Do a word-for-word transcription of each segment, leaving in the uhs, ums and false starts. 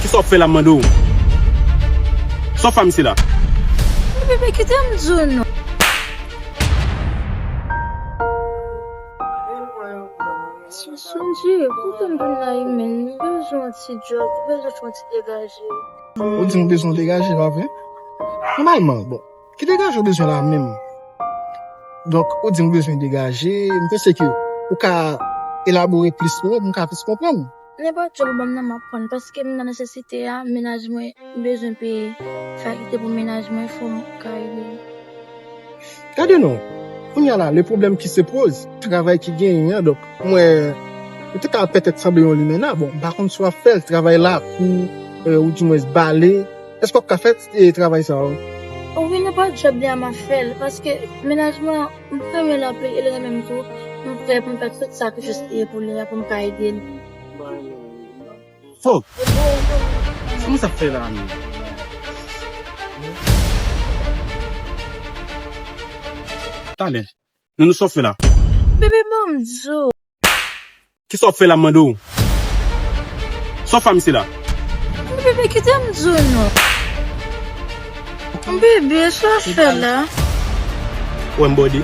Sa w ap fè la, m mande w? Sa w ap fè a misye la? Bebe, kite m di w non. Sonje, kote m vin la, men m bezwen yon ti djòb, m bezwen fè yon ti degaje. Ou di m bezwen degaje, pa vre? Nòmalman, bon, ki degaje w bezwen la menm? Donk, ou di m bezwen degaje, m panse ke ou ka elabore plis pou mwen, pou m ka plis konprann. Nenpòt djòb ou ban m nan, m ap pran l, paske m nan nesesite a, mennaj mwen bezwen peye fakilte pou mennaj mwen, fò m ka ede l. Gade non, kounye a la, le problème qui se pose, travay ki genyen an, donk, mwen, ou te ka petèt sanble yon limena, bon, m pa konn si w ap fè l, travay lakou, euh, ou di mwens bale, èske w ap ka fè, eh, travay sa yo? Wi, nenpòt djòb li a m ap fè l, paske mennaj mwen, m renmen l anpil, e l renmen m tou, m prè pou m fè tout sakrifis li ye pou li a, pou m ka ede l. Fo! Sa moun sa ap fè la menm? Talè. Nounou, sa w ap fè la? Bebe, ban m di w. Kisa w ap fè la, m mande w? Sa w ap fè a misye la? Bebe, kite m di w non. Bebe, sa w ap fè la? Wè m bòde.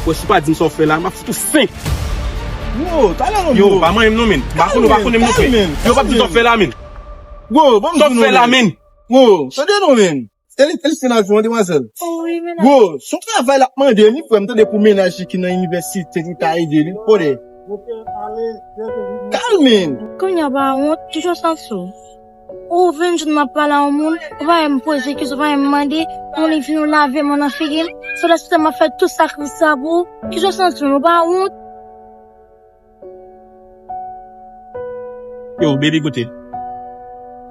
Wè, si w pa di m sa w ap fè la, m ap fout ou senk. Yo, talè non, yo, bro. Pa manyen m non, men. M pa konn ou, pa konnen m non, frè. Yo, pa di m sa w ap fè la, men. Bro, ban m di w non, men. Sa w ap fè la, men? Bro, tande non, men. Felis, felis mennaj ou an, demwazèl. Wi, mennaj. Bro, se yon travay l ap mande, wi, frè m, tande, pou mennaj li ki nan inivèsite, li ta ede li, brother. Kalme. Kounye a w pa wont, kisa w santi w? Ou vin jwenn m ap pale a yon moun, ou pa janm poze kesyon, ou pa janm mande, yon li vin ou lave men w nan figi m, se lè se m ap fè tout sakrifis sa pou ou, kisa w santi w, ou pa wont? Yo, baby, koute.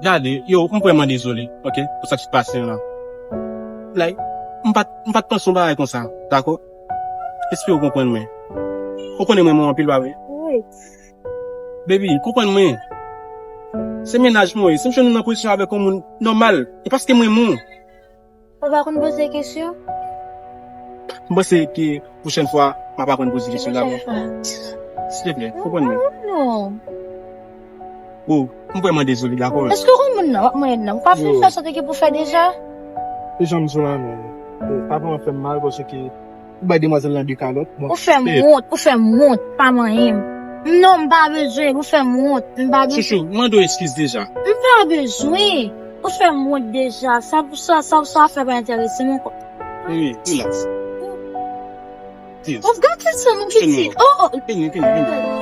Gade, yo, m vrèman dezole, oke, pou sa k sot pase an la. Like, m pa t, m pa t panse yon bagay konsa, dakò? Espere w konprann mwen. Ou konnen mwen, mwen anpil, pa vre? Wi. Baby, konprann mwen. Se mennaj mwen ye. Si m jwenn ou nan pozisyon avèk yon moun nòmal, e paske m renmen w. Ou pa konn poze kesyon? M panse ke pwochèn fwa, m ap aprann poze kesyon dabò. Pwochèn fwa. Silvouplè, konprann mwen. Non, non. Oh, m vrèman dezole, dakò? Èske w konn moun nan w ap manyen nan? Ou pa fin fè sa w te gen pou fè deja? E jan m di w la, men, eh, pa vrèman fè m mal, paske ou bay demwazèl lan de kalòt. Bon. Ou fè m wont, ou fè m wont, pa manyen m. Non, m pa bezwen, ou fè m wont, m pa bezwen. Chouchou, mande w eskiz deja. M pa bezwen. Ou fè m wont deja. Sa pou sa, sa pou sa w ap fè pa enterese m ankò. Wi, relax. Ou gate sa, mon pitit. Oh, oh. Vini, vini, vini.